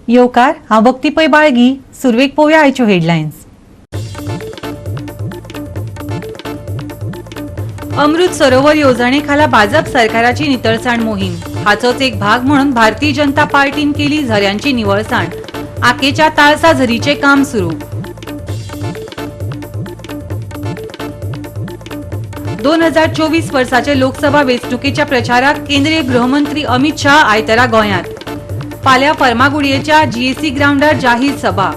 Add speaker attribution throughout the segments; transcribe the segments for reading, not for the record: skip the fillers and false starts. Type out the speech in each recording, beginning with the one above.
Speaker 1: येवकार, हांव भक्ती पै बाळगी. सुरवेक पळोवया आयच्यो हेडलायन्स. अमृत सरोवर येवजणे खाला भाजप सरकाराची नितळसाण मोहीम, हाचोच एक भाग म्हणून भारतीय जनता पार्टीन केली झऱ्यांची निवळसाण. आकेच्या ताळसा झरीचे काम सुरू. 2024 वर्साचे लोकसभा वेंचणुकेच्या प्रचाराक केंद्रीय गृहमंत्री अमित शाह आयतारा गोंयांत. फाल्यां फर्मागुडयेच्या जीएसी ग्रावंडार जाहीर सभा.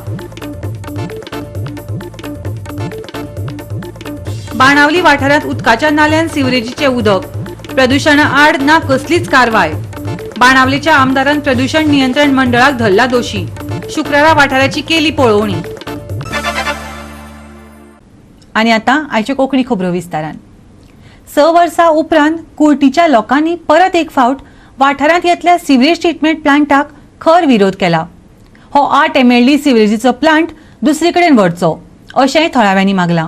Speaker 1: बाणावली वाठारांत उदकाच्या नाल्यान सिवरेजीचें उदक, प्रदुशणा आड ना कसलीच कारवाय. बाणावलीच्या आमदारान प्रदुशण नियंत्रण मंडळाक धरला दोशी. शुक्रारा वाठाराची केली पळोवणी. आनी आतां आयच्यो कोंकणी खबरो विस्तारान. 6 वर्सां उपरांत कुर्टीच्या लोकांनी परत एक फावट वाठारांत येतल्या सिवरेज ट्रिटमेंट प्लांटाक खर विरोध केला. हो 8 एमएलडी सिवरेजीचो प्लांट दुसरे कडेन व्हरचो अशेंय थळाव्यांनी मागलां.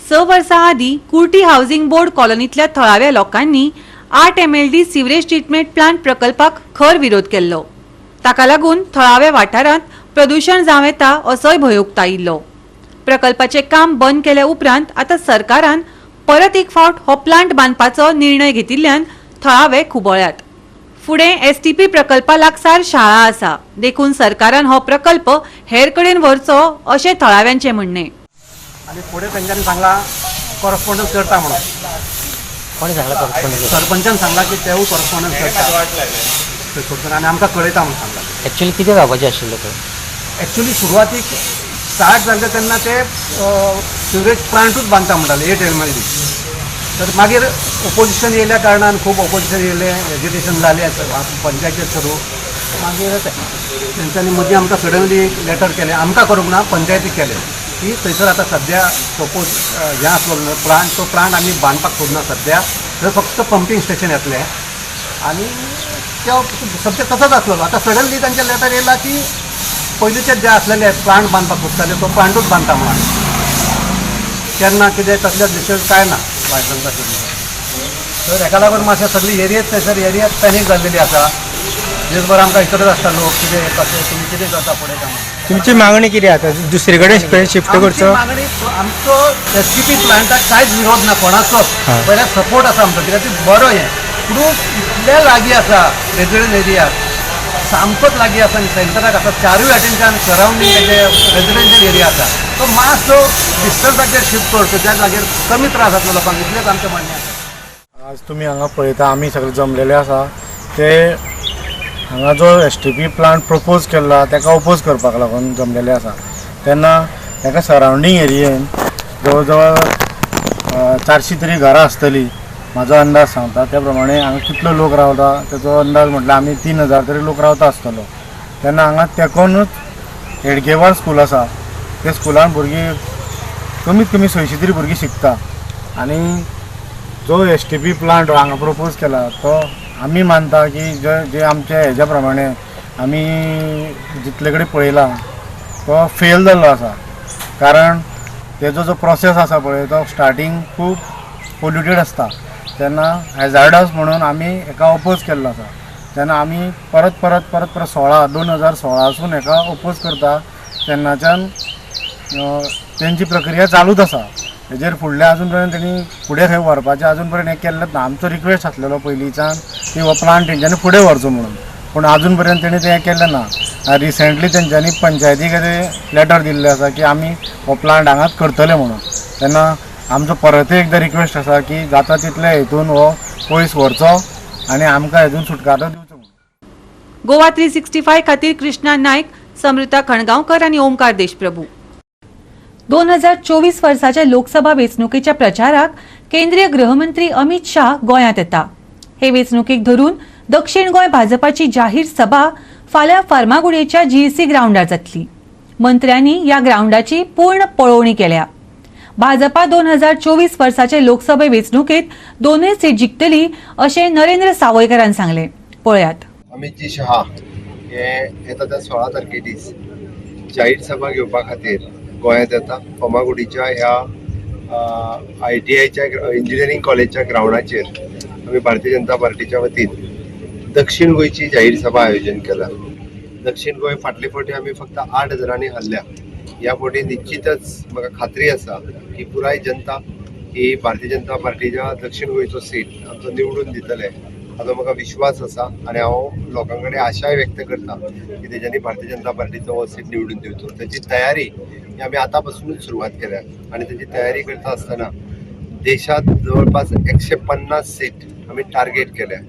Speaker 1: 6 वर्सां आदीं कुर्टी हावसिंग बोर्ड कॉलनींतल्या थळाव्या लोकांनी 8 एमएलडी सिवरेज ट्रिटमेंट प्लांट प्रकल्पाक खर विरोध केल्लो. ताका लागून थळाव्या वाठारांत प्रदुशण जावं येता असोय भंय उक्तायिल्लो. प्रकल्पाचें काम बंद केल्या उपरांत आतां सरकारान परत एक फावट हो प्लांट बांदपाचो निर्णय घेतिल्ल्यान थळावे खुबळ्यात. फुडें एसटीपी प्रकल्पा लागसार शाळा आसा, देखून सरकारान हो प्रकल्प हेर कडेन व्हरचो अशें थळाव्यांचें म्हणणें.
Speaker 2: आनी फुडें तेंच्यांनी सांगलां कॉरस्पॉन्डन्स करता म्हणून.
Speaker 3: कोणी सांगला कॉरस्पॉन्डन्स?
Speaker 2: सरपंचान सांगलां की तेवूय कॉरस्पॉन्डन्स करता थंय सोडून आनी आमकां कळयता म्हणून सांगलां.
Speaker 3: एक्चुअली कितें जावपाचें आशिल्लें थंय?
Speaker 2: एक्चुली सुरवातीक स्टार्ट जाल्लें तेन्ना ते सिवरेज प्लांटूच बांदता म्हणटाले 8 एमएलडी. तर मागीर ओपोजिशन येयल्या कारणान, खूब ओपोजिशन येयलें, एजिटेशन जालें पंचायतीर थ्रू. मागीर तेंच्यांनी मदीं आमकां सडनली एक लेटर केलें, आमकां करूंक ना, पंचायतीक केलें की थंयसर आतां सद्या सपोज हें आसलो प्लांट, तो प्लांट आमी बांदपाक सोदना सद्या, थंय फक्त पंपींग स्टेशन येतलें. आनी तो सद्या तसोच आसलेलो. आतां सडनली तांचें लेटर येयलां की पयलींचे जे आसलेले प्लांट बांदपाक सोदताले तो प्लांटूच बांदता म्हणून. केन्ना कितें तसले डिसिजन कांय ना लायसन्स आशिल्लें. तर हेका लागून मातशें सगळी एरियेच थंयसर एरियाच पॅनीक जाल्लेली आसा. दिसभर आमकां विचारत आसता लोक, कितें कशें तुमी कितें करता फुडें काय म्हणून.
Speaker 4: तुमची मागणी कितें आतां? दुसरे कडेन शिफ्ट
Speaker 2: आमची
Speaker 4: करचो?
Speaker 2: मागणी, आमचो एसटीपी प्लांटाक कांयच विरोध ना कोणाचोच. पयल्या सपोर्ट आसा आमचो, कित्याक ती बरो हें पूण इतले लागीं आसा रेजिडंट एरिया, सामकोच लागीं आसा आनी सेंटराक आसा. चारूय वाटेनच्यान सरावंडींग तेजे रेजिडेन्शियल एरिया आसा. तो मातसो डिस्टन्साचेर शिफ्ट करचो, त्या लागीं कमी त्रास जातलो लोकांक, इतलेंच आमचें म्हणणें आसा.
Speaker 5: आज तुमी हांगा पळयता, आमी सगळे जमलेले आसा ते हांगा जो एसटीपी प्लांट प्रपोज केल्ला ताका ओपोज करपाक लागून जमलेले आसा. तेन्ना ताका सरावंडींग एरियेन जवळ जवळ 400 तरी घरां आसतली, म्हाजो अंदाज सांगता. त्या प्रमाणे हांगा कितलो लोक रावता तेजो अंदाज म्हटल्यार आमी 3000 तरी लोक रावता आसतलो. तेन्ना हांगा तेकोनूच हेडगेवार स्कूल आसा, त्या स्कुलान भुरगीं कमीत कमी 600 तरी भुरगीं शिकता. आनी जो एसटीपी प्लांट हांगा प्रपोज केला तो आमी मानता की जे जे आमचे हेज्या प्रमाणे आमी जितले कडेन पळयला तो फेल जाल्लो आसा. कारण तेजो जो प्रोसेस आसा पळय तो स्टार्टींग खूब पोल्युटेड आसता. तेन्ना हॅजार्डस म्हणून आमी हेका ओपोज केल्लो आसा. तेन्ना आमी परत परत परत परत 2016सून हेका ओपोज करता. तेन्नाच्यान तेंची प्रक्रिया चालूच आसा. हेजेर फुडलें अजून पर्यंत तेणी फुडें खंय व्हरपाचें अजून पर्यंत हें केल्लेंच ना. आमचो रिक्वेस्ट आसलेलो पयलींच्यान की हो प्लांट तेंच्यांनी फुडें व्हरचो म्हणून, पूण अजून पर्यंत तेणी तें केल्लें ना. रिसेंटली तेंच्यांनी पंचायती कडेन लेटर दिल्लें आसा की आमी हो प्लांट हांगाच करतले म्हणून. तेन्ना आमचो परतय एकदां रिक्वेस्ट आसा की जाता तितले हेतून हो पयस व्हरचो आनी आमकां हेतून सुटकारो दिवचो म्हणून.
Speaker 1: गोवा 365 खातीर कृष्णा नायक, समृता खणगांवकर आनी ओमकार देशप्रभू. 2024 वर्साच्या लोकसभा वेंचणुकेच्या प्रचाराक केंद्रीय गृहमंत्री अमित शाह गोंयांत येता. हे वेंचणुकेक धरून दक्षिण गोंय भाजपाची जाहीर सभा फाल्यां फार्मागुडयेच्या जीएसी ग्रावंडार जातली. मंत्र्यांनी ह्या ग्रावंडाची पूर्ण पळोवणी केल्या. भाजपा 2024 वर्साचे लोकसभा वेंचणुकेत दोनूय सीट जिखतली अशें नरेंद्र सावयकारान सांगलें. पळयात.
Speaker 6: अमितजी शहा हे येता त्या 16 तारखे दीस जाहीर सभा घेवपा खातीर गोंयांत येता. फर्मागुडीच्या ह्या आयटीआयच्या इंजिनियरींग कॉलेजच्या ग्रावंडाचेर आमी भारतीय जनता पार्टीच्या वतीन दक्षिण गोंयची जाहीर सभा आयोजन केला. दक्षिण गोंय फाटले फावटी आमी फक्त 8 हजारांनी हरल्या. ह्या फावटी निश्चितच म्हाका खात्री आसा की पुराय जनता ही भारतीय जनता पार्टीच्या दक्षिण गोंयचो सीट आमचो निवडून दितले हाजो म्हाका विश्वास आसा आनी हांव लोकां कडेन आशाय व्यक्त करता की तेज्यांनी भारतीय जनता पार्टीचो हो सीट निवडून दिवचो. ताची तयारी ही आमी आतां पासुनूच सुरवात केल्या आनी ताची तयारी करता आसतना देशात जवळपास 150 सीट आमी टार्गेट केल्या,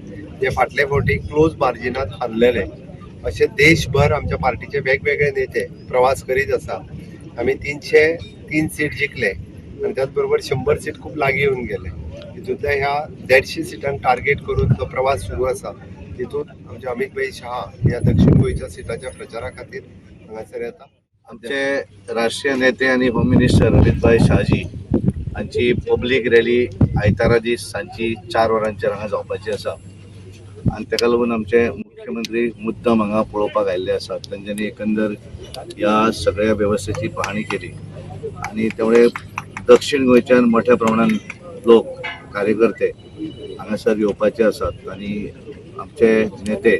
Speaker 6: जे फाटले फावटी क्लोज मार्जिनात हारलेले. अशे देशभर आमच्या पार्टीचे वेगवेगळे नेते प्रवास करीत आसा. आमी 303 सीट जिखले आनी त्याच बरोबर 100 सीट खूब लागीं येवन गेले. तितूंतल्या ह्या 150 सिटांक टार्गेट करून जो प्रवास सुरू आसा, तितूंत आमचे अमित भाई शहा ह्या दक्षिण गोंयच्या सिटाच्या प्रचारा खातीर हांगासर येता.
Speaker 7: आमचे राष्ट्रीय नेते आणि होम मिनिस्टर अमितभाई शहाजी हांची पब्लीक रॅली आयतारा दीस सांजची 4 वरांचेर हांगा जावपाची आसा आनी ताका लागून आमचे मुख्यमंत्री मुद्दम हांगा पळोवपाक आयिल्ले आसात. तेंच्यांनी एकंदर ह्या सगळ्या वेवस्थेची पाहणी केली आनी त्यामुळे दक्षिण गोंयच्यान मोठ्या प्रमाणात लोक, कार्यकर्ते हांगासर येवपाचे आसात आनी आमचे नेते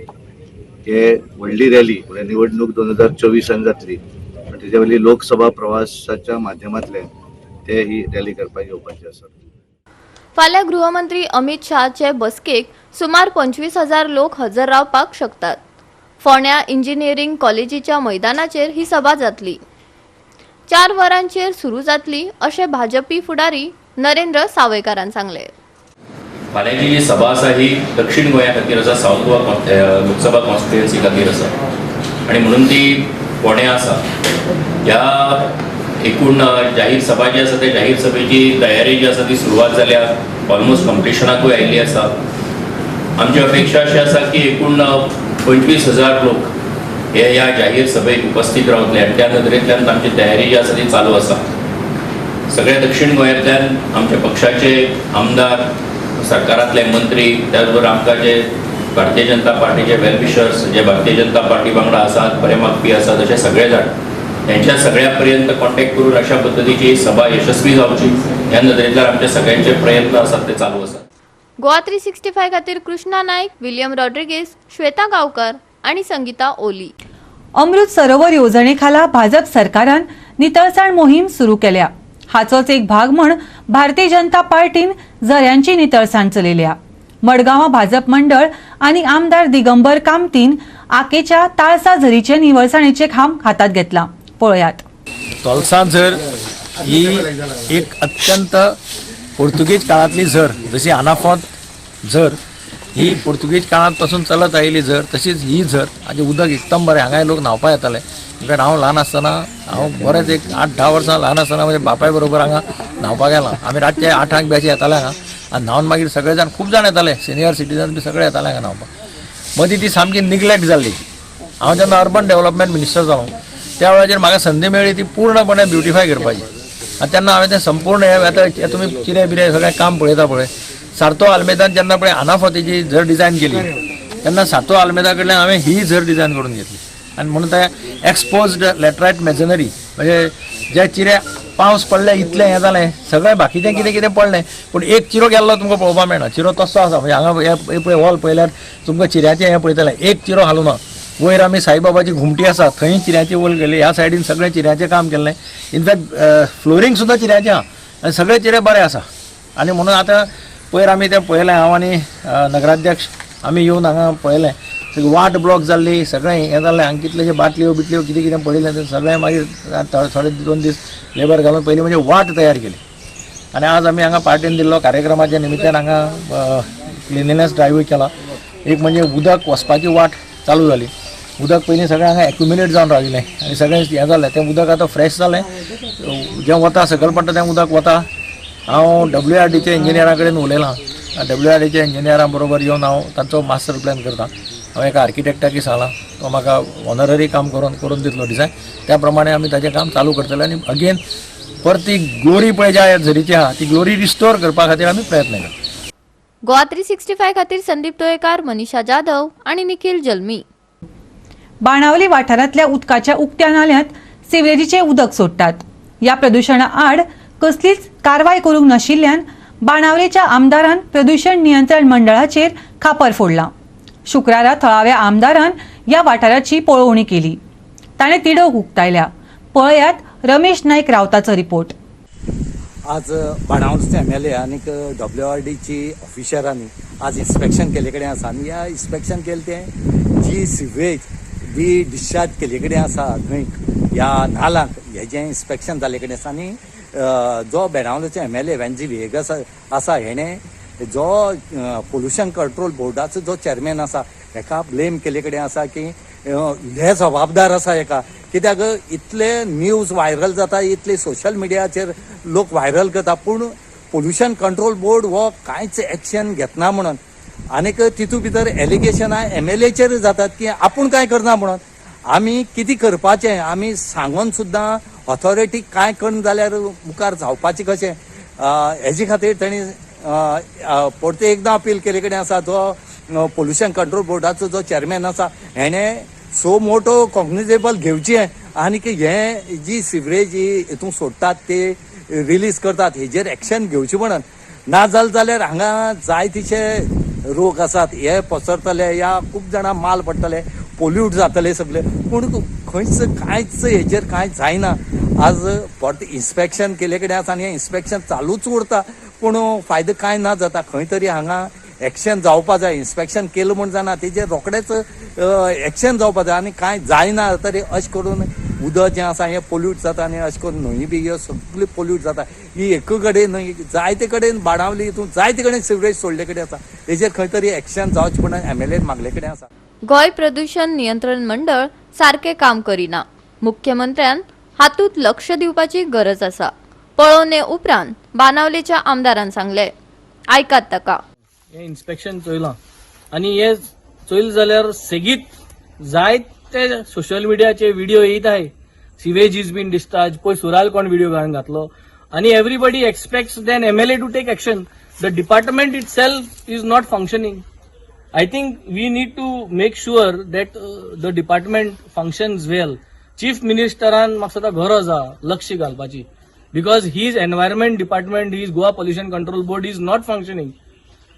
Speaker 7: हे व्हडली रॅली, म्हणजे निवडणूक 2024न जातली, पण तेच्या वयली लोकसभा प्रवासाच्या माध्यमांतल्यान ते ही रॅली करपाक येवपाचे आसात.
Speaker 8: फाल्यां गृहमंत्री अमित शहाचे बसकेक सुमार 25,000 लोक हजर रावपाक शकतात. फोंड्या इंजिनियरींग कॉलेजीच्या मैदानाचेर ही सभा जातली. 4 वरांचेर सुरू जातली, अशें भाजपी फुडारी नरेंद्र सावयकारान सांगलें.
Speaker 9: फाल्यांची जी सभा आसा ही दक्षिण गोंया खातीर आसा, सावथ गोवा लोकसभा कॉन्स्टिट्युएन्सी खातीर आसा आनी म्हणून ती फोंड्या आसा. ह्या एकूण जाहीर सभा जी आसा, त्या जाहीर सभेची तयारी जी आसा ती सुरवात जाल्या, ऑलमोस्ट कंप्लिशनाकूय आयिल्ली आसा. आमची अपेक्षा अशी आसा की एकूण 25,000 लोक हे ह्या जाहीर सभेक उपस्थित रावतले आनी त्या नदरेंतल्यान आमची तयारी जी आसा ती चालू आसा. सगळ्या दक्षिण गोंयांतल्यान आमच्या पक्षाचे आमदार, सरकारांतले मंत्री, त्याच बरोबर आमकां जे भारतीय जनता पार्टीचे वेलविशर्स, जे भारतीय जनता पार्टी वांगडा आसात, बरे मागपी आसात, अशे सगळे जाण, त्यांच्या सगळ्या पर्यंत कॉन्टॅक्ट करून अशा पद्दतीची ही सभा यशस्वी जावची ह्या नदरेंतल्यान आमचे सगळ्यांचे प्रयत्न आसात ते चालू आसात.
Speaker 8: गोवा 365 खातीर कृष्णा नाईक, विलियम रॉड्रिगेस, श्वेता गावकर आणि संगीता ओली.
Speaker 1: अमृत सरोवर येवजणे खाला भाजप सरकारान नितळसाण मोहीम सुरू केल्या. हाचोच एक भाग म्हण भारतीय जनता पार्टीन झऱ्यांची नितळसाण चलयल्या. मडगांवां भाजप मंडळ आनी आमदार दिगंबर कामतीन आकेच्या ताळसा झरीचे निवळसाणेचे काम हातात घेतलां. पळयात.
Speaker 10: तोलसा झर ही एक अत्यंत पोर्तुगीज काळातली झर. जशी आनाफोंत झर ही पोर्तुगीज काळात पासून चलत आयिल्ली झर, तशीच ही झर. आनी उदक एकदम बरें. हांगाय लोक न्हांवपाक येताले. इनफॅक्ट हांव ल्हान आसतना, हांव बरेंच एक 8-10 वर्सां ल्हान आसतना म्हज्या बापाय बरोबर हांगा न्हांवपाक गेला. आमी रातचे 8 बी अशे येताले हांगा आनी न्हांवन मागीर सगळे जाण, खूब जाण येताले, सिनियर सिटीजन बी सगळे येताले हांगा न्हांवपाक. मदीं ती सामकी निग्लेक्ट जाल्ली. हांव जेन्ना अर्बन डेव्हलपमेंट मिनिस्टर जालो, त्या वेळाचेर म्हाका संदी मेळ्ळी ती पूर्णपणे ब्युटिफाय करपाची आनी तेन्ना हांवें तें संपूर्ण हें आतां हें तुमी चिरे बिरे सगळें काम पळयता पळय. सार्तो आल्मेदान जेन्ना पळय आनाफोतीची झर डिझायन केली, तेन्ना सातो आल्मेदा कडल्यान हांवें ही झर डिझायन करून घेतली. आनी म्हणून ते एक्सपोज्ड लॅटरायट मेजनरी, म्हणजे जे चिरे पावस पडले इतलें हें जालें, सगळें बाकीचें कितें कितें पडलें, पूण एक चिरो गेल्लो तुमकां पळोवपाक मेळना. चिरो तसो आसा. म्हणजे हांगा हे पळय हॉल पळयल्यार तुमकां चिऱ्याचें हें पळयतलें, एक चिरो हालूं ना. वयर आमी साईबाबाची घुमटी आसा, थंय चिऱ्याची वल केली. ह्या सायडीन सगळें चिऱ्याचें काम केल्लें. इनफॅक्ट फ्लोरींग सुद्दां चिऱ्याचें आहा आनी सगळे चिरे बरे आसा. आनी म्हणून आतां पयर आमी तें पळयलें, हांव आनी नगराध्यक्ष आमी येवन हांगा पळयलें. सगळी वाट ब्लॉक जाल्ली, सगळें हें जाल्लें. हांगा कितलेशे बाटल्यो बिटल्यो कितें कितें पडिल्लें, तें सगळें मागीर थोडे 2 दीस लेबर घालून पयलीं म्हणजे वाट तयार केली. आनी आज आमी हांगा पार्टीन दिल्लो कार्यक्रमाच्या निमित्तान हांगा क्लिनिनेस ड्रायव्हूय केला. एक म्हणजे उदक वचपाची वाट चालू जाली. उदक पयलीं सगळें हांगा एक्युमुलेट जावन राविल्लें आनी सगळें हें जालें. तें उदक आतां फ्रेश जालें, जें वता सकयल पडटा तें उदक वता. हांव डब्ल्यू आर डीच्या इंजिनियरा कडेन उलयलां. डब्ल्यू आर डीच्या इंजिनियरा बरोबर येवन हांव तांचो मास्टर प्लॅन करता. हांवें एका आर्किटेक्टाकय सांगलां, तो म्हाका ऑनररी काम करून करून दितलो डिजायन. त्या प्रमाणे आमी ताजें काम चालू करतले आनी अगेन परत ती ग्लोरी पळय ज्या झरीची आहा, ती ग्लोरी रिस्टोर करपा खातीर आमी प्रयत्न करता.
Speaker 8: गोवा 365 खातीर संदीप तोयकार, मनीषा जाधव आणि निखिल जल्मी.
Speaker 1: बाणावली वाठारांतल्या उदकाच्या उक्त्या नाल्यांत सिवरेजीचें उदक सोडटात. ह्या प्रदुशणा आड कसलीच कारवाय करूंक नाशिल्ल्यान बाणावलेच्या आमदारान प्रदुशण नियंत्रण मंडळाचेर खापर फोडलां. शुक्रारा थळाव्या आमदारान ह्या वाठाराची पळोवणी केली. ताणें तिडक उक्तायल्या. पळयात रमेश नायक रावताचो रिपोर्ट.
Speaker 11: आज बाणावलचे एमएलए आनीक WRDची ऑफिशरांनी आज इन्स्पेक्शन केल्ले कडेन आसा आनी ह्या इन्स्पेक्शन केलें तें जी सिवेज जी डिस्चार्ज केल्ले कडेन आसा न्हंयक ह्या नालांक हेजें इन्स्पेक्शन जाल्ले कडेन आसा. आनी जो बेणावलेचो एमएलए वेन्झी व्हिएगस आसा हेणें जो पोल्युशन कंट्रोल बोर्डाचो जो चेअरमॅन आसा हेका ब्लेम केल्ले कडेन आसा की हे जबाबदार आसा हेका, कित्याक इतले न्यूज व्हायरल जाता, इतले सोशल मिडियाचेर लोक व्हायरल करता, पूण पोल्युशन कंट्रोल बोर्ड हो कांयच एक्शन घेतना म्हणून. आनीक तितू भितर एलिगेशनां एमएलएचेर जातात की आपूण कांय करना म्हणून. आमी कितें करपाचें, आमी सांगोन सुद्दां ऑथॉरिटी कांय करना जाल्यार मुखार जावपाचें कशें, हेजे खातीर तांणी परते एकदां अपील केल्ले कडेन आसा. जो पोल्युशन कंट्रोल बोर्डाचो जो चेअरमॅन आसा हेणें सो मोटो कॉग्निजेबल घेवचें आनीक हें जी सिवरेज जी हितून सोडटात ते रिलीज करतात हेजेर एक्शन घेवचें म्हणून. ना जालें जाल्यार हांगा जाय तिचे रोग आसात हे पसरतले, या खूब जाणां माल पडटले, पोल्यूट जातले सगळे, पूण खंयच कांयच हेजेर कांय जायना. आज परत इन्स्पेक्शन केल्ले कडेन आसा आनी हें इन्स्पेक्शन चालूच उरता, पूण फायदो कांय ना जाता. खंय तरी हांगा एक्शन जावपा जाय. इन्स्पेक्शन केलें म्हूण जायना, तेजेर रोखडेच एक्शन जावपा जाय. आनी कांय जायना तरी अशें करून उदक जें आसा हें पोल्यूट जाता आनी अशें करून न्हंय बी ह्यो सगळ्यो पोल्यूट जाता. ही एक कडेन न्हय, जायते कडेन बाणावली हितून जायते कडेन सिवरेज सोडले कडेन आसा. हेजेर खंय तरी एक्शन जावचें म्हणून एमएलएन मागले कडेन आसा.
Speaker 8: गोंय प्रदूषण नियंत्रण मंडळ सारकें काम करिना. मुख्यमंत्र्यान हातूंत लक्ष दिवपाची गरज आसा. पळोवणे उपरांत बाणावलेच्या आमदारान सांगलें. आयकात ताका.
Speaker 12: हें इन्स्पेक्शन चोयलां आनी हें चोयलें जाल्यार सेगीत जायते सोशल मिडियाचे व्हिडिओ येयत आहाय. सिवेज is been discharge, पळय सुराल कोण व्हिडिओ घालून घातलो आनी everybody expects then MLA to take action. The department itself is not functioning. I think we need to make sure that the department functions well. Chief मिनिस्टरान म्हाका दिसता गरज आहा लक्ष घालपाची, because his environment department, his Goa Pollution Control Board is not functioning.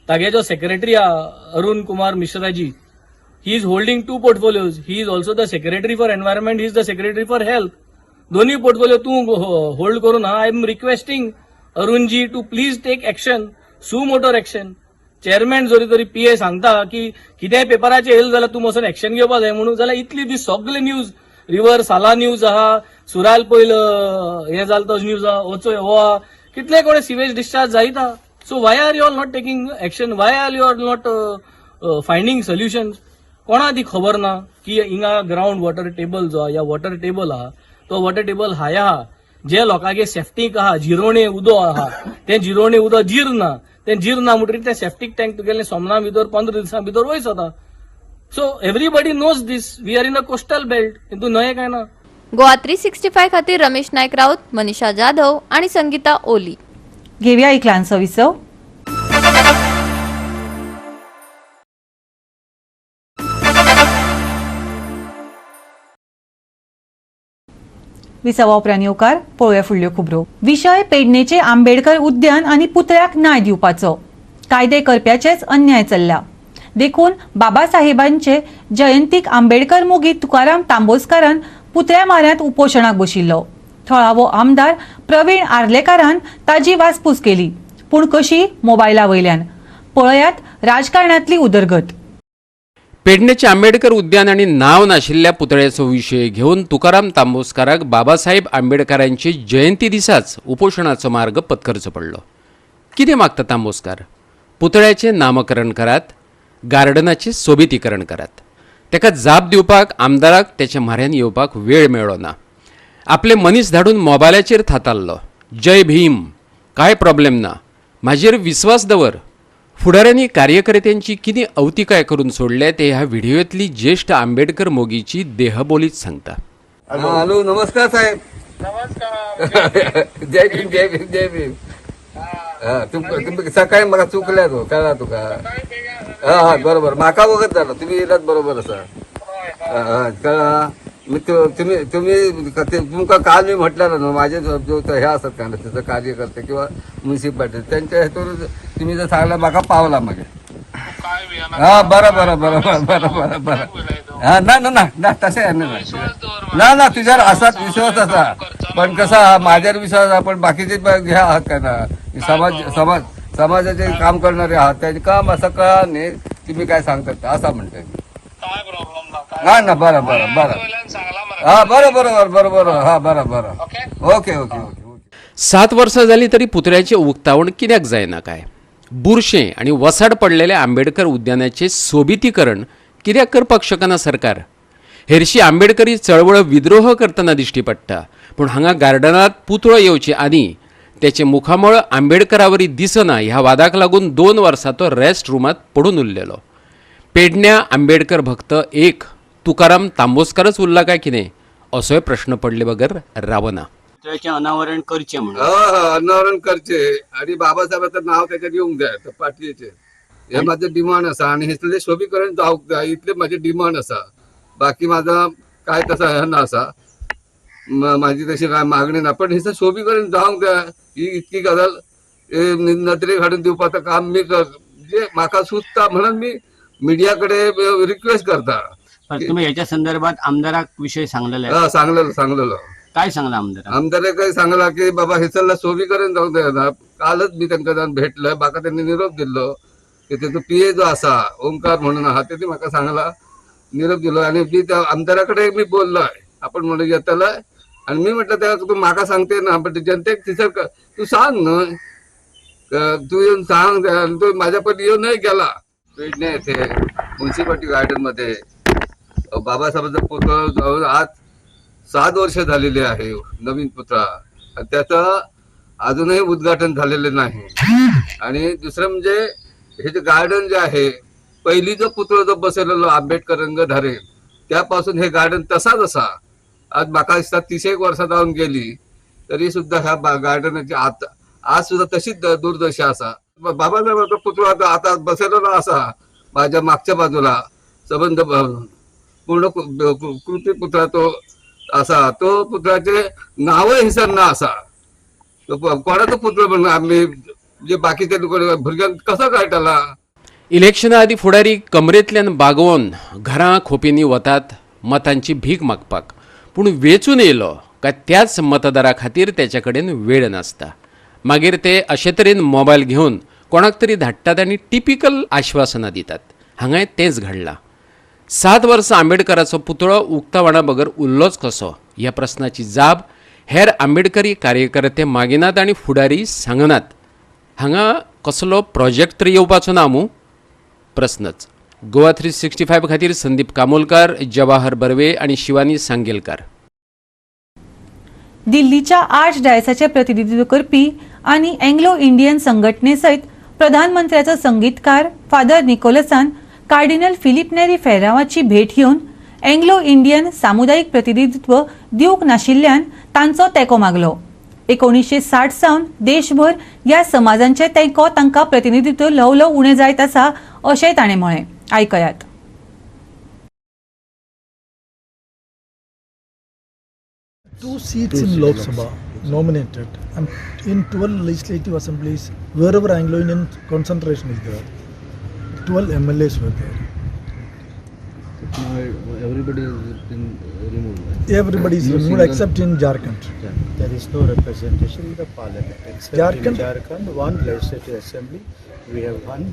Speaker 12: तागे जो secretary आहा Arun Kumar Mishraji, he is holding two portfolios. He is also the secretary for environment, he is the secretary for health. दोन्ही portfolio तूं hold करून I am requesting Arunji to please take action, suo moto action. Chairman जरी तरी पीए सांगता की कितेंय पेपराचेर येयलें जाल्यार तूं वचून एक्शन घेवपा जाय म्हणून, जाल्यार इतली दीस सगळे न्यूज, रिवर साला न्यूज आहा, सुराल पयल हें जालें तो न्यूज आहा, वचो हो आहा, कितले कोणे सिवेज डिस्चार्ज जायत आहा. So why are you all not taking action? Why are you are not finding solutions? कोणा ती खबर ना की हिंगा ग्रावंड वॉटर टेबल जो आहा या वॉटर टेबल आहा तो वॉटर टेबल हाय आहा. जे लोकांगे सेफ्टीक आहा, जिरोणे उदो आहा, तें जिरोणे उदक जीर ना, तें जीर ना म्हणटकीर तें सेफ्टीक टँक तुगेलें सोमना भितर 15 दिसां भितर वयस वता. So everybody knows this. We are in a coastal belt. हितून नयें काय ना.
Speaker 8: गोवा 365 खातीर रमेश नायक राऊत, मनीषा जाधव आणि संगीता ओली.
Speaker 1: घेवया एक ल्हानसो विसव. विसवा उपरांत येवकार. पळोवया फुडल्यो खबरो. विशय पेडणेचे आंबेडकर उद्यान आनी पुतळ्याक न्याय दिवपाचो. कायदे करप्याचेच अन्याय चल्ला, देखून बाबासाहेबांचे जयंतीक आंबेडकर मोगी तुकाराम तांबोस्कारान पुतळ्या माऱ्यांत उपोशणाक बशिल्लो. थळावो आमदार प्रवीण आर्लेकारान ताजी वासपूस केली, पूण कशी मोबायला वयल्यान. पळयात राजकारणांतली उदरगत.
Speaker 13: पेडणेचे आंबेडकर उद्यान आनी नांव नाशिल्ल्या पुतळ्याचो विशय घेवन तुकाराम तांबोस्काराक बाबासाहेब आंबेडकरांची जयंती दिसाच उपोशणाचो मार्ग पत्करचो पडलो. कितें मागता तांबोस्कार? पुतळ्याचें नामकरण करात, गार्डनाचें सोबितीकरण करात. ताका जाप दिवपाक आमदाराक तेच्या म्हऱ्यान येवपाक वेळ मेळ्ळो ना. आपले मनीस धाडून मोबायलाचेर थातारलो. जय भीम, कांय प्रॉब्लेम ना, म्हाजेर विस्वास दवर. फुडाऱ्यांनी कार्यकर्त्यांची कितें अवतिकाय करून सोडल्या ते ह्या व्हिडियोंतली ज्येश्ठ आंबेडकर मोगीची देहबोलीच सांगता.
Speaker 14: हॅलो, नमस्कार साहेब. नमस्कार. जय भीम, जय भीम, जय भीम. हा, तुमकां सकाळी म्हाका चुकल्या तो कळ्ळा तुका? हा हा, बरोबर. म्हाका वगत जालो, तुमी येयलात, बरोबर आसा. हा कळ्ळा. मी तुम्ही तुम्ही तुमकां काल मी म्हटलेलं न्हू, माझे जो जो हे आसात का त्याचं कार्यकर्ते किंवा म्युन्सिपाल्टी त्यांच्या हेतून तुम्ही जर सांगला म्हाका पावला मागीर. हा, बरं बरं बरं बरं बरं बरं बरं. हा ना ना ना ना तशें ना ना ना तुझ्यार आसात विश्वास आसा, पण कसं आहा माझ्यार विश्वास आहा, पण बाकीचे हे आहात काय ना समाज समाज समाजाचे काम करणारे आहात, त्याचे काम आसा कळा न्ही तुम्ही काय सांगतात असा म्हणते. ना ना बरं बरं बरं हा बरं बरोबर बरोबर हा बरं बरं ओके ओके ओके.
Speaker 13: 7 वर्सां जालीं तरी पुतळ्याचें उक्तावण कित्याक जायना काय? बुरशें आनी वसाड पडलेल्या आंबेडकर उद्यानाचें सोबितीकरण कित्याक करपाक शकना सरकार? हेरशी आंबेडकरी चळवळ विद्रोह करतना दिश्टी पडटा, पूण हांगा गार्डनांत पुतळो येवचे आदी तेचें मुखामळ आंबेडकरावरी दिसना ह्या वादाक लागून 2 वर्सां तो रेस्ट रुमांत पडून उरलेलो. पेडण्या आंबेडकर भक्त एक तुकाराम तांबोस्कारच उरला काय कितें असोय प्रश्न पडले बगर रावना.
Speaker 15: अनावरण करचे म्हणून
Speaker 14: अनावरण करचे आणि बाबासाहेबांचं नाव त्याच्यात येऊंक जाय पाटयेचेर, हे माझे डिमांड आसा. आणि हेतले शोभीकरण जावंक जाय इतले माझे डिमांड आसा. बाकी माझा काय तसा हे ना आसा, माझी तशी काय मागणी ना, पण हेचं शोभीकरण जावंक जाय ही इतकी गजाल नदरेक हाडून दिवपाचें काम मी जे म्हाका सुचता म्हणून मी मिडिया कडे रिक्वेस्ट करता.
Speaker 15: तुम्ही ह्याच्या संदर्भात आमदाराक विषय सांगलेला?
Speaker 14: सांगलेलो सांगलेलो.
Speaker 15: काय सांगला आमदार?
Speaker 14: आमदाराक काय सांगला की बाबा हेचला शोभीकरण जावंक जाय. कालच मी तांकां जावन भेटलं, म्हाका त्यांनी निरोप दिल्लो की तेजो पीए जो आसा ओंकार म्हणून आहा तेणी म्हाका सांगला, निरोप दिलो. आणि मी त्या आमदारा कडेन मी बोललोय, आपण म्हणून येतलो. आणि मी म्हटलं त्या तू म्हाका सांगते ना, पण जनतेक थंयसर तू सांग न्हय, तू येवन सांग. तो माझ्या पण येवन गेला. पेडणे येथे म्युन्सिपाल्टी गार्डन मध्ये बाबासाहेबांचा पुतळा जाऊन आज 7 वर्ष झालेली आहे नवीन पुतळा, त्याचं अजूनही उद्घाटन झालेले नाही. आणि दुसरं म्हणजे हे जे गार्डन जे आहे, पहिली जो पुतळा जो बसवलेलो आंबेडकर रंगधारे त्यापासून हे गार्डन तसाच असा आज म्हाका दिसता 30 वर्सां जावन गेली तरी सुद्धा ह्या गार्डनाची आज सुद्धा तशीच दुर्दशा आसा. बाबासाहेबांचो पुतळो आता आता बसवलेलो आसा माझ्या मागच्या बाजूला, सबंध पूर्ण कृती पुतळा तो आसा, तो पुतळ्याचे नावय हिसर ना आसा. कोणाचो पुतळो म्हणून आमी जे बाकीचे भुरग्यांक कसो कळटला?
Speaker 13: इलेक्शना आदी फुडारी कमरेंतल्यान बागोवन घरां खोपींनी वतात मतांची भीक मागपाक, पूण वेंचून येयलो काय त्याच मतदारा खातीर तेच्या कडेन वेळ नासता. मागीर ते अशे तरेन मोबायल घेवन कोणाक तरी धाडटात आनी टिपिकल आश्वासनां दितात. हांगाय तेंच घडलां. 7 वर्सां आंबेडकराचो पुतळो उक्तावणा बगर उरलोच कसो ह्या प्रस्नाची जाप हेर आंबेडकरी कार्यकर्ते मागिनात आनी फुडारी सांगनात. हांगा कसलो प्रोजेक्ट तरी येवपाचो ना मूं प्रस्नच. गोवा 365 खातीर संदीप कामोलकार, जवाहर बर्वे आनी शिवानी सांगेलकार.
Speaker 1: दिल्लीच्या 8 डायसाचे प्रतिनिधित्व करपी आनी एंग्लो इंडियन संघटने सयत प्रधानमंत्र्याचो संगीतकार फादर निकोलसान कार्डिनल फिलीप नेरी फेर्रावाची भेट घेवन एंग्लो इंडियन सामुदायिक प्रतिनिधित्व दिवंक नाशिल्ल्यान तांचो तेंको मागलो. 1960 सावन देशभर ह्या समाजांचे तेंको तांकां प्रतिनिधित्व ल्हव ल्हव उणें जायत आसा अशेंय ताणें म्हळें. आयकयात.
Speaker 16: 2 seats in Lok Sabha nominated and in 12 legislative assemblies wherever Anglo-Indian concentration is there, 12 MLAs were there.
Speaker 7: Now everybody has been removed.
Speaker 16: Everybody is removed except in Jharkhand.
Speaker 7: Yeah.
Speaker 17: There is no representation in the parliament except
Speaker 16: Jharkhand.
Speaker 17: In Jharkhand, one legislative assembly, we have one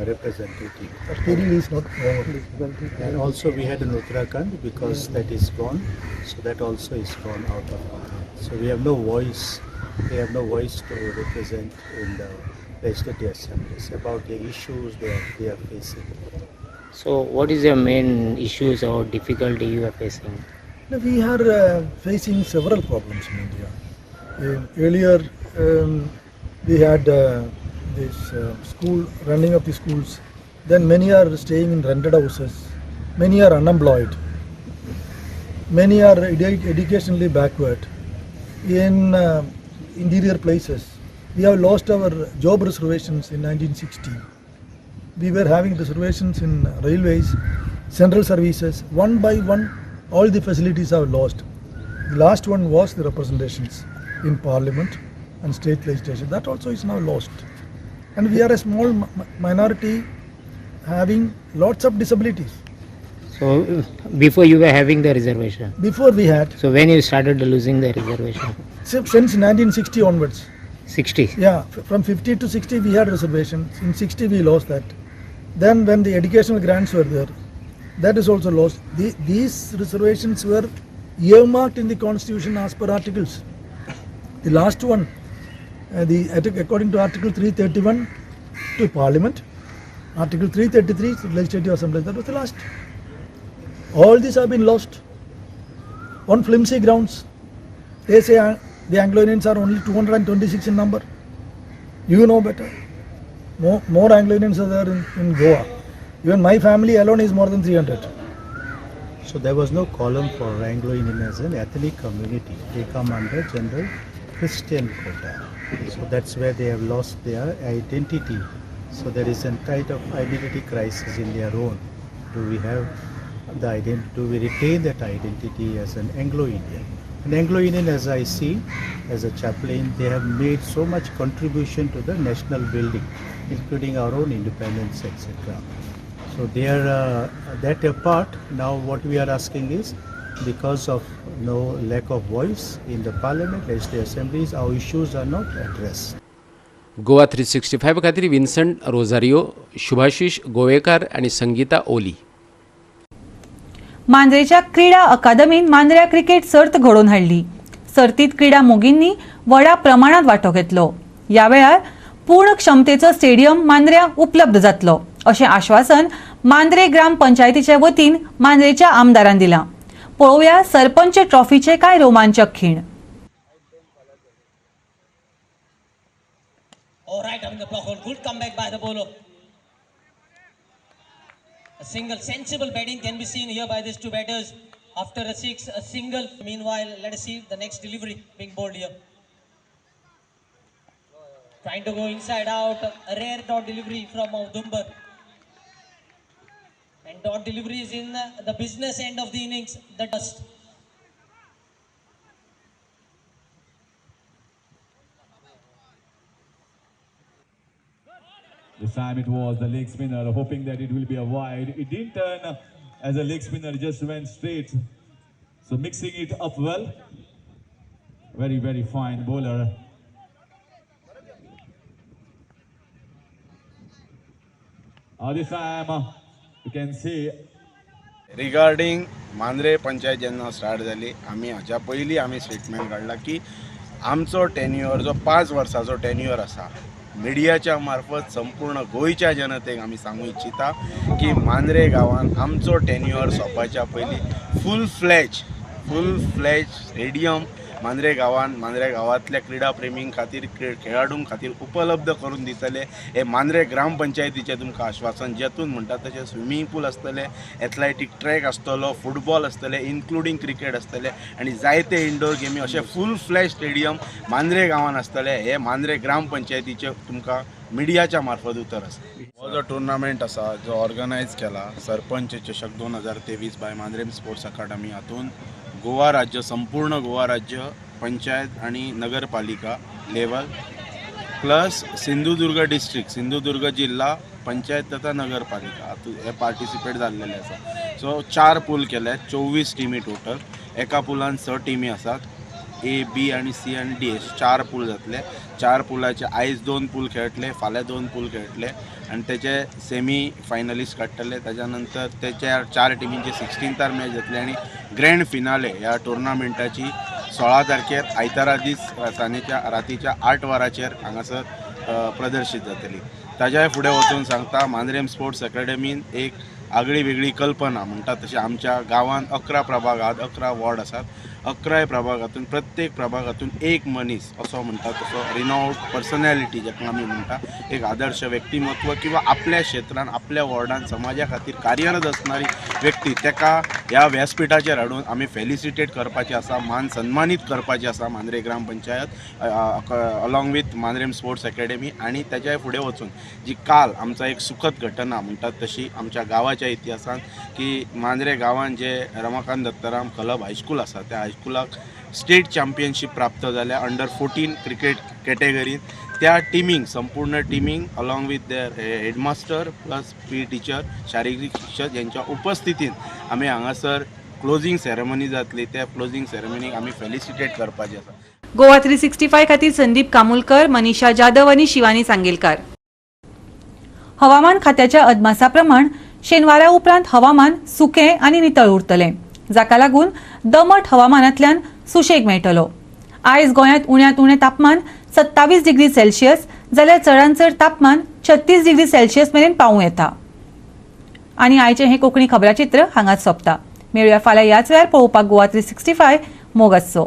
Speaker 17: representative.
Speaker 16: But Kerala is not over.
Speaker 17: And also we had in Uttarakhand, because that is gone, so that also is gone out of parliament. So we have no voice. They have no voice to represent in the legislative assemblies about the issues they are facing.
Speaker 3: So what is your main issues or difficulty you are facing?
Speaker 16: We are facing several problems in India. Earlier we had this school, running of the schools. Then many are staying in rented houses. Many are unemployed. Many are educationally backward. In interior places, we have lost our job reservations in 1960. We were having reservations in railways, central services. One by one, all the facilities are lost. The last one was the representations in parliament and state legislation. That also is now lost. And we are a small minority having lots of disabilities.
Speaker 3: So before you were having the reservation?
Speaker 16: Before we had.
Speaker 3: So when you started losing the reservation?
Speaker 16: Since 1960 onwards.
Speaker 3: 60?
Speaker 16: Yeah, from 50 to 60 we had reservation. In 60 we lost that. Then when the educational grants were there, that is also lost. These reservations were earmarked in the constitution as per articles. The last one, according to Article 331 to Parliament, Article 333 to Legislative Assembly, that was the last. All these have been lost on flimsy grounds. They say the Anglo-Indians are only 226 in number. You know better. More Anglo-Indians are there in Goa. Even my family alone is more than 300.
Speaker 17: So there was no column for Anglo-Indian as an ethnic community. They come under general Christian quota. So that's where they have lost their identity. So there is a kind of identity crisis in their own. Do we have the identity? Do we retain that identity as an Anglo-Indian? An Anglo-Indian, as I see, as a chaplain, they have made so much contribution to the national building, including our own independence, etc. So they are that apart. Now what we are asking is, because of no lack of voice in the parliament, legislative assemblies, our issues are not addressed.
Speaker 13: Goa 365 खातीर विन्संट रोझारियो, शुभाशीष गोवेकार आनी संगीता ओली.
Speaker 1: मांद्रेच्या क्रीडा अकादमीन मांद्र्या cricket सर्त घडोवन हाडली. सर्तीत क्रीडा मोगींनी व्हडा प्रमाणात वांटो घेतलो. ह्या वेळार पूर्ण क्षमतेचो स्टेडियम मांद्र्या उपलब्ध जातलो अशें आश्वासन मांद्रे ग्राम पंचायतीचे वतीन मांद्रेच्या आमदारान दिलां. पळोवया सरपंच ट्रॉफीचे कांय रोमांचक खीण.
Speaker 18: A single sensible batting can be seen here by these two batters. After a six, a single. Meanwhile, let us see the next delivery being bowled here. Trying to go inside out. A rare dot delivery from Dumbar. And dot delivery is in the business end of the innings. The dust.
Speaker 19: This time it was the leg spinner, hoping that it will be a wide. It didn't turn as a leg spinner, just went straight. So mixing it up well. Very, very fine bowler. This time you can see.
Speaker 20: Regarding Mandrem panchayat जेन्ना start जाली, आमी हाच्या पयलीं आमी statement काडला की आमचो tenure जो 5 वर्साचो टेन्युअर आसा, मिडियाच्या मार्फत संपूर्ण गोंयच्या जनतेक आमी सांगू इच्छिता की मांद्रे गांवान आमचो टेन्युअर सोंपपाच्या पयलीं फूल फ्लॅज स्टेडियम मांद्रे गांवान मांद्रे गांवांतल्या क्रिडा प्रेमीं खातीर खेळाडूं खातीर उपलब्ध करून दितले. हे मांद्रे ग्रामपंचायतीचें तुमकां आश्वासन, जेतून म्हणटा तशें स्विमींग पूल आसतलें, एथलेटीक ट्रॅक आसतलो, फुटबॉल आसतले, इन्क्लुडींग क्रिकेट आसतले आनी जायते इंडोर गेमी, अशें फूल फ्लॅज स्टेडियम मांद्रे गांवान आसतले. हे मांद्रे ग्रामपंचायतीचें तुमकां मिडियाच्या मार्फत उतर आसा. हो जो टुर्नामेंट आसा जो ऑर्गनायज केला सरपंच चषक 2023 बाय मांद्रेम स्पोर्ट्स अकादमी, हातून गोवा राज्य, संपूर्ण गोवा राज्य पंचायत आणि नगरपालिका level plus Sindhudurg district, Sindhudurg जिल्हा पंचायत तथा नगरपालिका हातूंत हे पार्टिसिपेट जाल्लेले आसा. सो 4 पूल केले, 24 टिमी टोटल. एका पुलान 6 टिमी आसात, ए बी आनी सी आनी डी, 4 पूल जातले. 4 पुलाचे आयज 2 पूल खेळटले, फाल्यां 2 पूल खेळटले आनी तेचे सेमी फायनलिस्ट काडटले. ताच्या नंतर तेच्या 4 टिमींचे 16थार मॅच जातले आनी ग्रँड फिनाले ह्या टुर्नामेंटाची 16 तारखेर आयतारा दीस सांजेच्या रातीच्या 8 वरांचेर हांगासर प्रदर्शीत जातली. ताज्याय फुडें वचून सांगता, मांद्रेम स्पोर्ट्स अकॅडमीन एक आगळी वेगळी कल्पना म्हणटा तशें आमच्या गांवांत 11 प्रभाग आहात, 11 वॉर्ड आसात. 11 प्रभागातून प्रत्येक प्रभागातून एक मनीस असो म्हणटा तसो रिनाउड पर्सनॅलिटी जाका आमी म्हणटा, एक आदर्श व्यक्तिमत्व किंवा आपल्या क्षेत्रान आपल्या वॉर्डान समाजा खातीर कार्यरत असणारी व्यक्ती, तेका ह्या व्यासपीठाचेर हाडून आमी फेलिसिटेट करपाचें आसा, मान सन्मानीत करपाचें आसा Mandrem gram panchayat along with Mandrem sports academy. आनी तेच्याय फुडें वचून जी काल आमचा एक सुखद घटना म्हणटात तशी आमच्या गांवाच्या इतिहासान की मांद्रे गांवान जे रमाकांत दत्ताराम क्लब हायस्कूल आसा त्या हायस्कुलाक स्टेट चॅम्पियनशीप प्राप्त जाल्या अंडर 14 क्रिकेट कॅटेगरीन. त्या टिमींक, संपूर्ण टिमींक along with their headmaster plus PE teacher, शारिरीक शिक्षक यांच्या उपस्थितीन आमी हांगासर क्लोजींग सेरेमनी जातली. त्या क्लोजींग सेरेमनीक आमी फेलिसिटेट करपाचें आसा.
Speaker 1: गोवा 365 खातीर संदीप कामुलकर, मनीषा जाधव आनी शिवानी सांगेलकार. हवामान खात्याच्या अदमासा प्रमाण शेनवारा उपरांत हवामान सुकें आनी नितळ उरतलें, जाका लागून दमट हवामानांतल्यान सुशेग मेळटलो. आयज गोंयांत उण्यांत उणें तापमान 27 डिग्री सेल्सियस जाल्यार चडांत चड तापमान 36 डिग्री सेल्सियस मेरेन पावूं येता. आनी आयचें हें कोंकणी खबराचित्र हांगाच सोंपता. मेळुया फाल्यां ह्याच वेळार पळोवपाक गोवा 365. मोग आसचो.